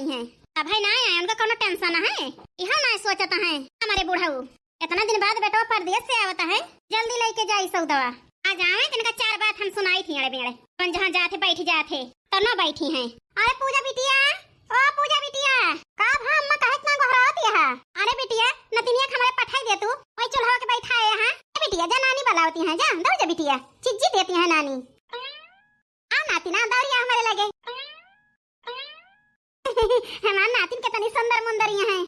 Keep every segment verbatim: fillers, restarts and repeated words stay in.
हैं। अबहीं ना आए, उनका कौनो tension है, इहो ना सोचत हैं हमरे बुढ़ऊ। इतना दिन बाद बेटवा परदेस से आवत है, जल्दी लइके जाई सौदवा। आज आवे, इनका चार बात हम सुनाई थी अड़े बेड़े। अपन जहाँ जात है, बैठ जात है, तब ना बैठी हैं। अरे पूजा बिटिया, ओ पूजा बिटिया। का भा अम्मा, काहे इतना गोहरावत यहा? अरे बिटिया, नतिनिया के हमरे पठाई दे तू, वही चूल्हा के बैठाए यहाँ। ए बिटिया, जा नानी बुलावती हैं, जा, दौड़ जा बिटिया, चिज्जी देती हैं नानी। आ नातिन, आ दौड़ी आ हमरे लगे। हमार नातिन कितनी सुंदर मुंदरिया हैं।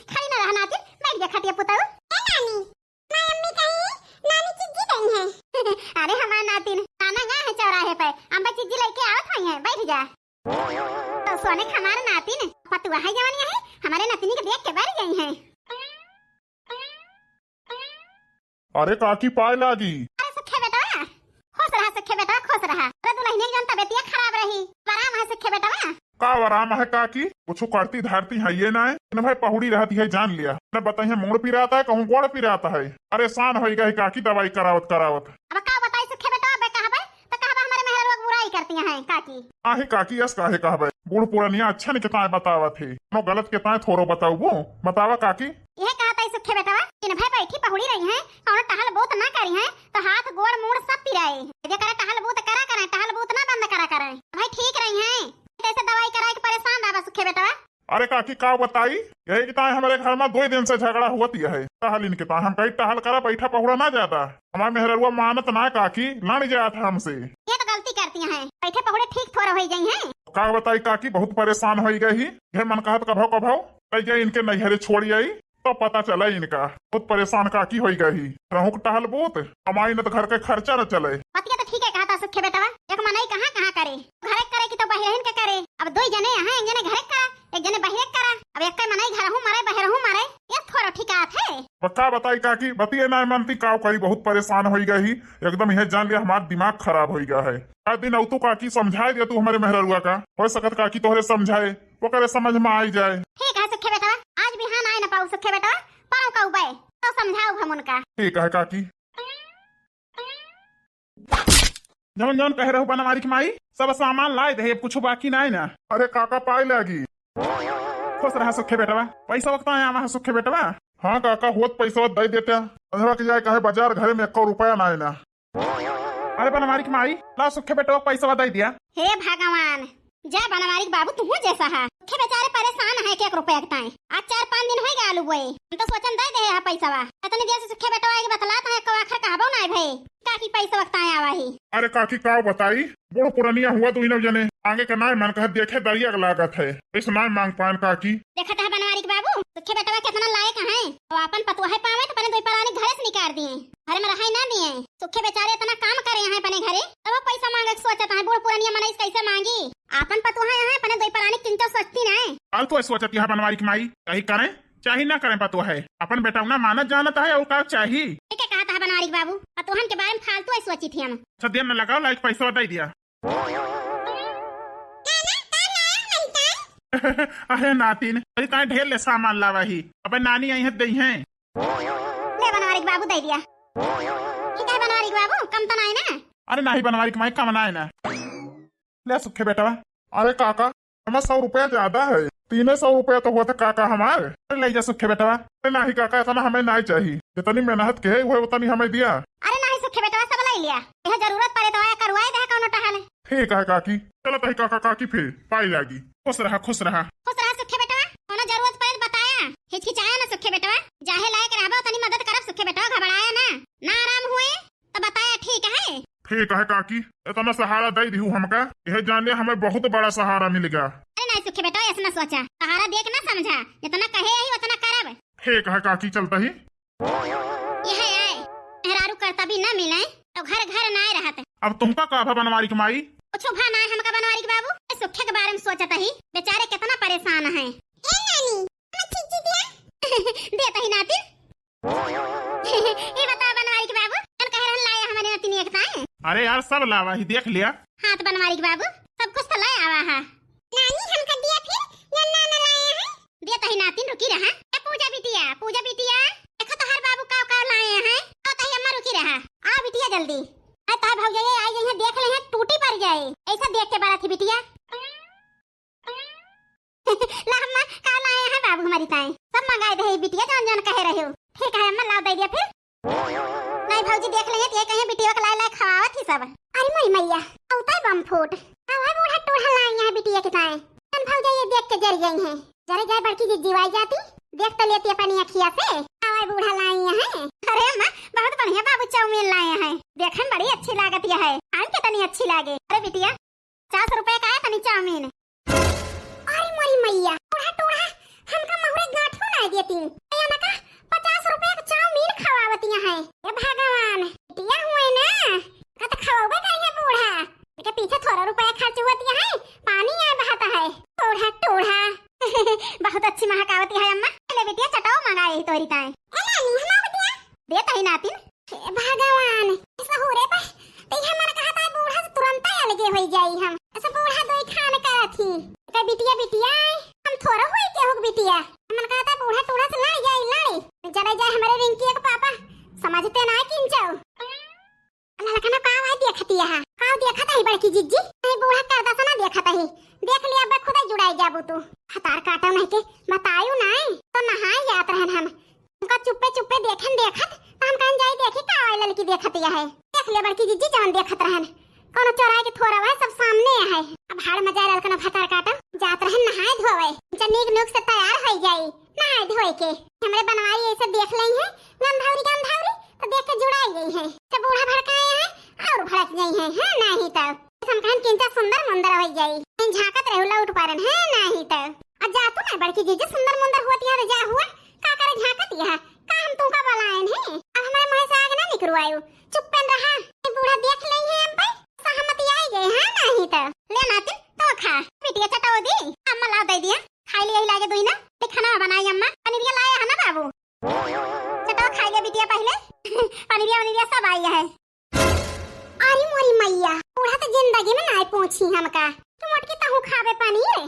खड़ी ना रहा नातिन, बैठ जा खटिया पुतऊ। ए नानी, माय अम्मी कहीं नानी चिज्जी गई हैं। अरे हमार नातिन, नाना गा है चौराहे पे, अम्मा चिज्जी लेके आवत हुई हैं, बैठ जा। तो सोने के हमार नातिन, पतुआ है जवानिया है, हमरे नतिनी के देख के बर गई हैं। अरे काकी, पाए लागी। अरे सुखे बेटवा, खुश रहा सुखे बेटवा, खुश रहा। अरे दुल्हनिया के जौन तबियतिया खराब रही, आराम है सुखे बेटवा? का आराम है काकी, कुछ करती धरती है ये ना, दिन भर पहुड़ी रहती है, जान लिया। न बताइए मूड़ पिरात है, कहूँ गोड़ पिरात है, परेशान होई गई काकी दवाई करावत करावत। अब का बताई सुखे बेटवा, बे कहबे तो कहबे हमरे मेहररुआ के बुराई करती हैं काकी। आहे काकी, यस काहे कहबे, बूढ़ पुरनिया अच्छा नहीं किताए बतावत है, कोनो गलत किताए थोरो बताउबो, बतावा काकी। यह कहत है सुखे बेटवा, दिन भर बैठी पहुड़ी रही हैं, कौनो टहल बूत ना करी हैं, तो हाथ गोड़ मूड़ सब पिराए। जे करे टहल बूत करा करें, टहल बूत ना बंद करा करें, भाई ठीक रही हैं। जैसे दवाई कराए के परेशान रहा सुखे बेटवा। अरे काकी का बताई, यही के ताए हमरे घर में दो दिन से झगड़ा हुआ है। टहलिन के ताए हम कही टहल करा, बैठा पहुड़ा ना जाता। हमार मेहररुआ मानत ना काकी, लड़ जात है हमसे। ये तो गलती करती हैं, बैठे पहुड़े ठीक थोड़ा होई गई हैं। का बताई काकी, बहुत परेशान होई गई ही। यह मन कहत कभो कभो कह जाए इनके नैहरे छोड़ी आई, तो पता चला इनका। बहुत परेशान काकी होई गई ही। रहूं के टहल बूत, कमाई न तो घर के खर्चा न चले। बतिया तो ठीक है कहता सुखे बेटवा, एक मनई कहाँ कहाँ करे, घरे करे कि तो बहिरहिन के करे। अब दो जने यहाँ, एक जने घरे करा, एक जने बहिरे करा। अब एक मनई घरहू मरे, बहिरहू मरे, ये थोड़ा ठिकात है। अब का बताई काकी, बतिये ना मनती, काव करी, बहुत परेशान होई गई ही। एकदम यह जान लिया हमार दिमाग खराब होई गया है। का दिन अउतू काकी, समझाए दिया तू हमारे मेहररुआ का, हो सकत काकी तोहरे समझाए, ओकरे समझ में आई जाए। ठीक है सुखे बेटवा, आज बिहान आए न पाऊ सुखे बेटवा, परौं का उबे तो समझाऊ हम उनका। ठीक है काकी। जवन जवन कहे रहू बनवारी की माई, सब सामान लाए दे, अब कुछ बाकी नाई ना। अरे काका पाए लागी। खुश रहा सुखे बेटवा, पैसा वक्त आया वहाँ सुखे बेटवा। हाँ काका, होत पैसा दे देते। अंधवा के जाए कहे बाजार, घरे में एको रुपया नाई ना। अरे बनवारी की माई, ला सुखे बेटवा पैसा दे दिया। हे भगवान, जा बनवारी के बाबू, तुहू जैसा है। सुखे बेचारे परेशान है एक एक रुपया के ताई। आज चार पाँच दिन होई गए आलू बोए। हम तो सोचन दे दे है पैसवा। इतने दिन से सुखे बेटवा के बतलात है, को आखिर कहबो ना है भाई। काकी पैसवा के ताई आवा ही। अरे काकी का बताई, बूढ़ पुरनिया हुआ दुइनो जने। आगे के नाय मन कह देखे दरिया के लागत है। इस नाय मांग पान काकी। देखत है बनवारी के बाबू, सुखे बेटवा कितना लायक है। वो अपन पतोहे पावे तो अपने दुई परानी घरे से निकाल दिए। घर में रहाई ना दिए। सुखे बेचारे इतना काम करे हैं अपने घरे, तब वो पैसा मांगे के सोचत है। बूढ़ पुरनिया मनई से कैसे मांगी? आपन पतोहा यहाँ अपने दो परानी किंचो सोचती ना। फालतू है सोचत यहाँ बनवारी की माई, कहीं करें चाहे ना करें पतोहा है। अपन बेटा ना मानत जानत है और का चाही? ठीक है कहत है बनवारी के बाबू, पतोहन के बारे में फालतू है सोची थी हम। अच्छा देर न लगाओ, लाइक पैसा दे दिया। अरे नातिन, अरे ताए ढेर ले सामान लावा ही, अबे नानी आई है दे हैं। ले बनवारी के बाबू दे दिया। ठीक है बनवारी के बाबू, कम तो नहीं ना? अरे नाही बनवारी के माई, कम ना है ना। ले सुखे बेटवा। अरे काका, हमें सौ रुपया ज्यादा है, तीन सौ रुपया तो होता काका हमार। अरे ले जा सुखे बेटवा। अरे नाही काका, इतना हमें नहीं चाहिए, जितनी मेहनत के है वह उतनी हमें दिया। अरे नाही सुखे बेटवा, सब ले लिया। यह जरूरत पड़े तो आया करवाए दे कौनो टहल। ठीक है काकी, चलत ही काका काकी फिर पाई लागी। खुश रहा, खुश रहा। खुश रहा सुखे बेटवा, कौनो जरूरत पड़े तो बताया, हिचकिचाया ना सुखे बेटवा। जाहे लायक रहबा उतनी मदद करब सुखे बेटवा, घबराया ना। ना आराम हुए तो बताया, ठीक है? ठीक है काकी, इतना सहारा दे दिहू हमका, यह जान ले हमें बहुत बड़ा सहारा मिल गया। अरे नहीं सुखे बेटवा, ऐसा ना सोचा, सहारा दे के ना समझा, जितना कहे ही उतना करब। ठीक है काकी, चलता ही। यह आए, मेहरारू करता भी ना मिले तो घर घर ना रहत। अब तुमका का भा बनवारी के माई? कुछ भा ना हमका बनवारी के बाबू, ए सुखे के बारे में सोचत ही, बेचारे कितना परेशान है। ए नानी, हम चीज दिया। देता ही नातिन। ये बता बनवारी के बाबू, कल कहे रहन लाए हमारे नतिनिया के ताए। अरे यार, सब लावा ही, देख लिया। हाँ तो बनवारी के बाबू, सब कुछ तो लाए आवा है। नानी, हमका दिया फिर, जो ना, ना लाए हैं। दिया तही नातिन, रुकी रहा। ए पूजा बिटिया, पूजा बिटिया, देखो तोहार बाबू का का लाए हैं। आओ तही अम्मा, रुकी रहा। आओ बिटिया जल्दी। ए तोहार भौजाई आई गई है, देख ले हैं, टूटी पड़ जाए। ऐसा देख के बारा थी बिटिया। ला अम्मा, का लाए हैं बाबू हमारी ताई? सब मंगाए दे बिटिया, जौन जौन कहे रहे हो। ठीक है अम्मा, लाओ दे दिया फिर। नहीं भौजी, देख लेंगे, ये कहीं बिटिया के लाए लाए खवावत ही सब। अरे मोरी मैया, औते बम फूट। अब है बूढ़ा टूढ़ा लाई हैं बिटिया के ताई। तन भौजी ये देख के जर गई हैं। जरे जाए बड़की जिज्जी आई जाती, देख तो लेती अपनी अखिया से। आवे बूढ़ा लाई हैं। अरे अम्मा, बहुत बढ़िया बाबू चाउमीन लाए हैं। देखन बड़ी अच्छी लागत यह है। खान कितनी अच्छी लागे। अरे बिटिया, पचास रुपए का है तनी चाउमीन। अरे मोरी मैया, बूढ़ा टूढ़ा, हमका महुरे गांठो ना देती। या ना का पचास रुपए का चाउमीन खवावतिया है। ए भगवान, बिटिया हुए ना, का तो खवाबे करिए बूढ़ा। के पीछे थोड़ा रुपया खर्च हुआ दिया है, पानी आए बहाता है। टूढ़ा, टूढ़ा। बहुत अच्छी महकावती है अम्मा। ले बिटिया, चटाओ मंगाए ही तोरी ताए। ए नानी, हमार बिटिया। दे तही नातिन। हे भगवान, ऐसा हो रे बा। ते हमर कहा था बूढ़ा से तुरंत ही अलगे हो जाई हम। ऐसा बूढ़ा दोई खान करत ही। ते बिटिया, बिटिया, हम थोड़ा हुई के हो बिटिया। हमन कहा था बूढ़ा टूढ़ा से लड़ जाई, लड़ी। चले जाए हमारे रिंकी के पापा। समझते ना किंचो। ललकना का आवाज देखती है? का देखत है बड़की जिज्जी? नहीं, बूढ़ा करदा से ना देखत है। देख लिया, अब खुद ही जुड़ाई जाबू तू। हतार काटो नहीं के बतायू नहीं, तो नहाए जात रहन हम। उनका चुप्पे चुप्पे देखन देखत, तो हम कहन जाई देखी का आवाज ललकी देखती है। देख लिया बड़की जिज्जी, जौन देखत रहन। कौनो चोराए के थोड़ा है, सब सामने है। अब हाड़ मजा ललकना भतार काटो, जात रहन नहाए धोवे। जब नीक नुक से तैयार हो जाई, नहाए धोए के। हमरे बनवारी ऐसे देख लेई है, गंधौरी गंधौरी, तो देख के जुड़ाई गई है। तो बूढ़ा भड़काए हैं और भड़क गई है, हैं नहीं तो। हम कहन किंचा सुंदर मुंदर हो जाई। हम झांकत रहू लौट पारन, हैं नहीं तो। आ जा तू ना बड़की जीजी, सुंदर मुंदर होती है तो जा हुआ, का करे झांकत यह? का हम तुमका बलायन है? अब हमारे मुंह से आग ना निकलवायू, चुप्पन रहा। ये बूढ़ा देख लेई है हम पे, सहमति आई गई है नहीं तो। ले नातिन, तो खा, बिटिया चटाओ दी, अम्मा लाओ दे दिया। खाई लिया ही लागे दुई ना, ते खाना बनाई अम्मा, पनीरिया लाया है ना बाबू? चटाओ खाई लिया बिटिया पहले। पनीरिया वनीरिया सब आई है। अरे मोरी मैया, बूढ़ा तो जिंदगी में नाय पूछी हमका। तू मोटकी तहू खाबे पनीर?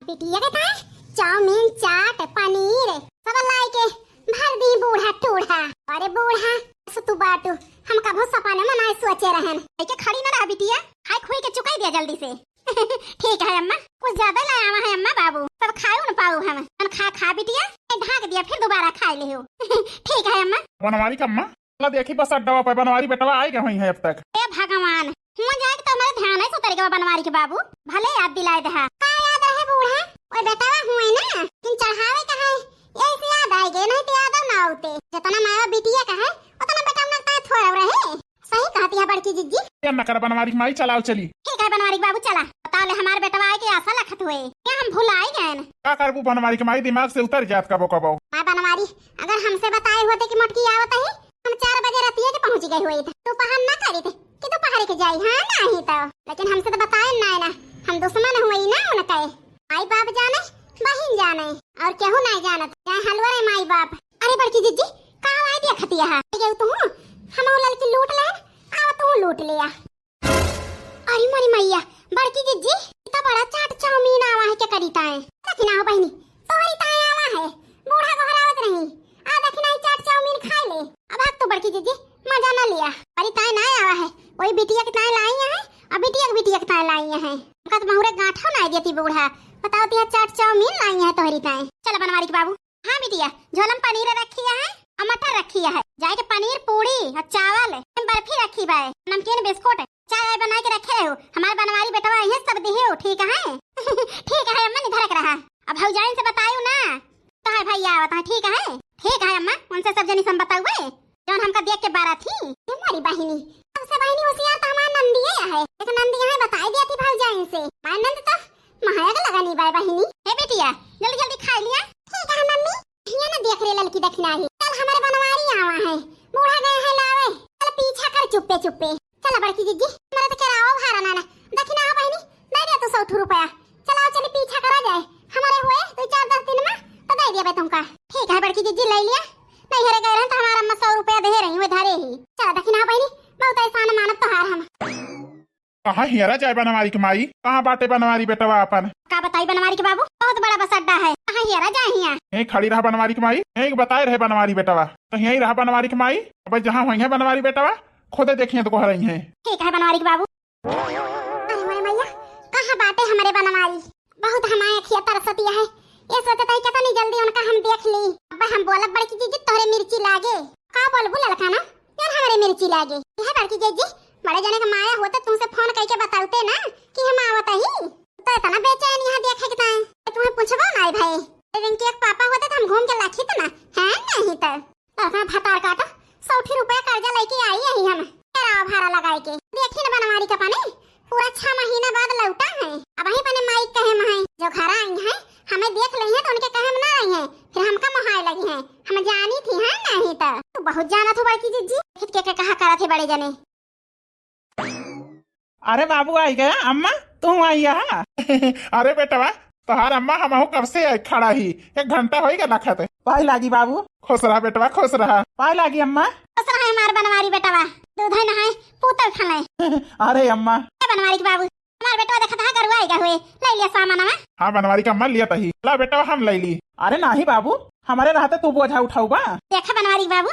बिटिया के ताए चाउमीन, चाट, पनीर सब लाई के भर दी बूढ़ा टूढ़ा। अरे बूढ़ा, सो तू बाटू, हम कभो सपने में नाय सोचे रहन। ऐके खड़ी ना रहा बिटिया, खाई खुई के चुकाई दिया जल्दी से। ठीक है अम्मा, कुछ ज्यादा ले आवा है अम्मा बाबू, तब खाए न पाऊ हम। अपन खा खा बिटिया, ए ढाक दिया, फिर दोबारा खाए लियो। ठीक है अम्मा। बनवारी का अम्मा, ला देखी बस अड्डा पे बनवारी बेटवा आए गए हुई है अब तक। ए भगवान, हुआ जाए तो हमारे ध्यान है सुतरी के बनवारी के बाबू, भले याद दिलाए दहा। का याद रहे बूढ़ा? ओए बेटवा हुए ना, किन चढ़ावे का है, यही से याद आए गए, नहीं तो याद ना होते। जितना माया बिटिया का है, उतना बेटा उन्हें का थोड़ा रहे। सही कहती है बड़की जिज्जी। ये नकर बनवारी माई, चलाओ चली। ठीक है बनवारी बाबू, चला। बताओ ले, हमार बेटवा आए के आशा लखत हुए, क्या हम भुलाई गए? का करबू बनवारी के माई, दिमाग से उतर जात कबो कबो। माँ बनवारी, अगर हमसे बताए होते कि मोटकी आवत है, हम चार बजे रतिया के पहुँच गए हुए थे। दोपहर ना करी थे कि दोपहर के जाई, हाँ नहीं तो। लेकिन हमसे तो बताए ना, ना, हम दुश्मन हुए ना उनके। माई बाप जाने, बहिन जाने, और केहू नहीं जानत, चाहे हलवा रे माई बाप। अरे बड़की जिज्जी, का आवाज देखती है? ये तू, हम ललकी लूट ले, आवा तू लूट लिया। अरे मोरी मैया, बड़की जिज्जी, इतना बड़ा चाट चाउमीन आवा है क्या करी ताए? देखी ना हो बहिनी, तोहरी ताए आवा है, बूढ़ा गोहरावत रही, आ देखी ना, ई चाट चाउमीन खाए ले। अब हक तो बड़की जिज्जी, मजा ना लिया, अरे ताए ना आवा है, वही बिटिया के ताए लाई है, अब बिटिया के बिटिया के ताए लाई है। हमका तो बहुरे गांठो ना देती बूढ़ा, बताओ तिया चाट चाउमीन लाई है तोहरी ताए। चला बनवारी के बाबू, हाँ बिटिया, झोलम पनीर रखी है और मटर रखी है। जाए के पनीर, पूड़ी और चावल, बर्फी रखी बा, नमकीन, बिस्कुट, चाय वाय बना के रखे रहो। हमार बनवारी बेटवा आई है, सब दिहे हो, ठीक है? ठीक है अम्मा, निधरक रहा। अब भौजाइन से बतायू ना, तो है भैया आवत है, ठीक है? ठीक है अम्मा, उनसे सब जनी से हम बताउए। जौन हमका देख के बारा थी। ए मोरी बहिनी, सबसे बहिनी होशियार तो हमार नंदिये है। एक नंदी है, बताई दिया थी भौजाइन से। मार नंद तो महायक लगा नी बाय बहिनी। ए बेटिया, जल्दी जल्दी खाई लिया। ठीक है मम्मी, हिया ना देख रे ललकी दखिना ही। चल हमारे बनवारी आवा है, बूढ़ा गए है लावे। चल पीछा कर चुप्पे चुप्पे। चल बड़की जिज्जी, हमारे तो केरावा भारा ना ना। दखिना हो बहिनी, दे दे तू सौ ठू रुपया। चलाओ चली पीछा करा जाए, हमारे हुए दो चार दस दिन में तो दे दिया बे तुमका। ठीक है बड़की जिज्जी, ले लिया। नहीं हरे गए रहन तो हमारा अम्मा सौ रुपया दे रही, वो धरे ही। चला दखिना बहिनी, बहुत एहसान मानत तोहार हम। कहाँ हियरा जाए बनवारी के माई? कहाँ बाटे बनवारी बेटवा अपन? का बताई बनवारी के बाबू, बहुत बड़ा बस अड्डा है, कहाँ हियरा जाए हिया? यहीं खड़ी रहा बनवारी के माई, यहीं बताए रहे बनवारी बेटवा, तो यहीं रहा बनवारी के माई। अब जहाँ हुई है बनवारी बेटवा, खुदे देखिए तो गोहरई है। ठीक है बनवारी के बाबू। अरे मोरे मैया, कहाँ बाटे हमरे बनवारी? बहुत हमारे अखिया तरसत दिया है। ये सोचत है कितनी जल्दी उनका हम देख ली। अब हम बोलब बड़की जीजी तोहरे मिर्ची लागे। का बोलबू ललका ना? यार हमरे मिर्ची लागे। यह बड़की जीजी, बड़े जने का माया होते तुमसे फोन करके बताते ना कि हम आवत ही। तो इतना बेचैन यहाँ देखे के ताई। तुम्हें पूछबो ना भाई। रिंकी एक पापा होते तो हम घूम के लाखी तो ना। है नहीं तो। तोहरा भतार काटो, सौ ठी रुपया कर्जा लेके आई यही हम, तेरा भाड़ा लगाए के। देखी न बनवारी का पानी, पूरा छह महीना बाद लौटा है। अब वहीं पने माई कहे में है, जो घर आई है, हमें देख ली है तो उनके कहे में ना रही है, फिर हमका मोहाए लगी है। हम जानी थी, है नहीं तो। तू बहुत जाना थू बड़की जिज्जी, खुद के, के कहा करा थे बड़े जने। अरे बाबू, आई गया अम्मा, तू आई यहाँ? अरे बेटवा, तोहार अम्मा हमहू कब से आई खड़ा ही, एक घंटा होई गया लखत। पाई लागी बाबू। खुश रहा बेटवा, खुश रहा। पाई लागी अम्मा। खुश रहा हमार बनवारी बेटवा, दूध है नहाए, पूतल खाने। अरे अम्मा। ए बनवारी के बाबू, हमार बेटवा देखत है गरुआ आई गए हुए, ले लिया सामानवा। हाँ बनवारी का अम्मा लिया तही, ला बेटवा हम ले ली। अरे नाही बाबू, हमारे रहते तू बोझा उठाऊ बा। देखा बनवारी बाबू,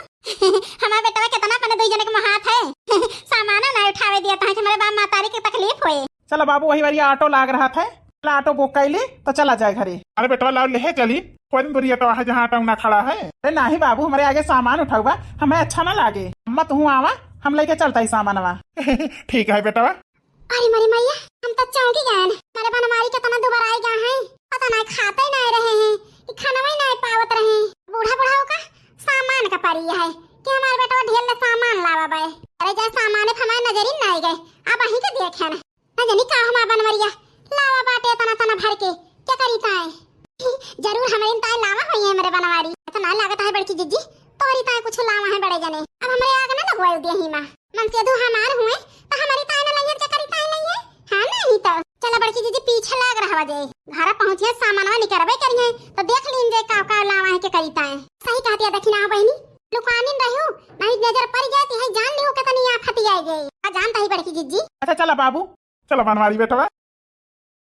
हमार बेटवा कितना अपने दुई जने के मोहात है। सामाना ना उठावे दिया तहा कि हमारे बाप मातारी के तकलीफ होए। चला बाबू, वही वाली ऑटो लाग रहा था, चला ऑटो बुक कर ली तो चला जाए घरे। अरे बेटवा लाओ लेहे चली, कोई दूरी ऑटो है जहाँ ऑटो ना खड़ा है। अरे नाही बाबू, हमारे आगे सामान उठाऊ बा, हमें अच्छा ना लागे। अम्मा तू आवा, हम लेके चलता ही सामानवा। ठीक है बेटवा। अरे मरी मैया, हम तो चौंकी गए। हमारे बनवारी कितना दुबराई गए हैं, पता नहीं खाते ही नहीं रहे हैं, कि खाना ही नहीं पावत रहे। बूढ़ा बुढ़ाओ का सामान का परी है कि हमारे बेटवा ढेर ले सामान लावा बे। अरे जा सामान पे हमारे नजर ही नहीं गए, अब वहीं के देखे ना। न जानी का हमार बनवरिया लावा बाटे तना तना भर के, क्या करी ताए? जरूर हमारे ताए लावा हुई है मेरे बनवारी। तो ना लागत है बड़की जिज्जी, तोरी ताए कुछ लावा है बड़े जने। अब हमारे आग ना लगवाए दिया ही माँ। मन से दू हमार हुए, तो हमारी ताए ना लइहन, क्या करी ताए लइहे? हाँ, नहीं तो। चला बड़की जिज्जी पीछे लाग रहा जे। घर पहुँचिए सामानवा निकरबे करिए, तो देख लीन जे का का लावा है, क्या करी ताए। सही कहती है दखिना बहनी, लुकानी रहो, नहीं नजर पड़ जाती है, जान लियो कितनी आफत आई गई। आ जानता ही बड़की जिज्जी। अच्छा चला बाबू, चला बनवारी बेटवा।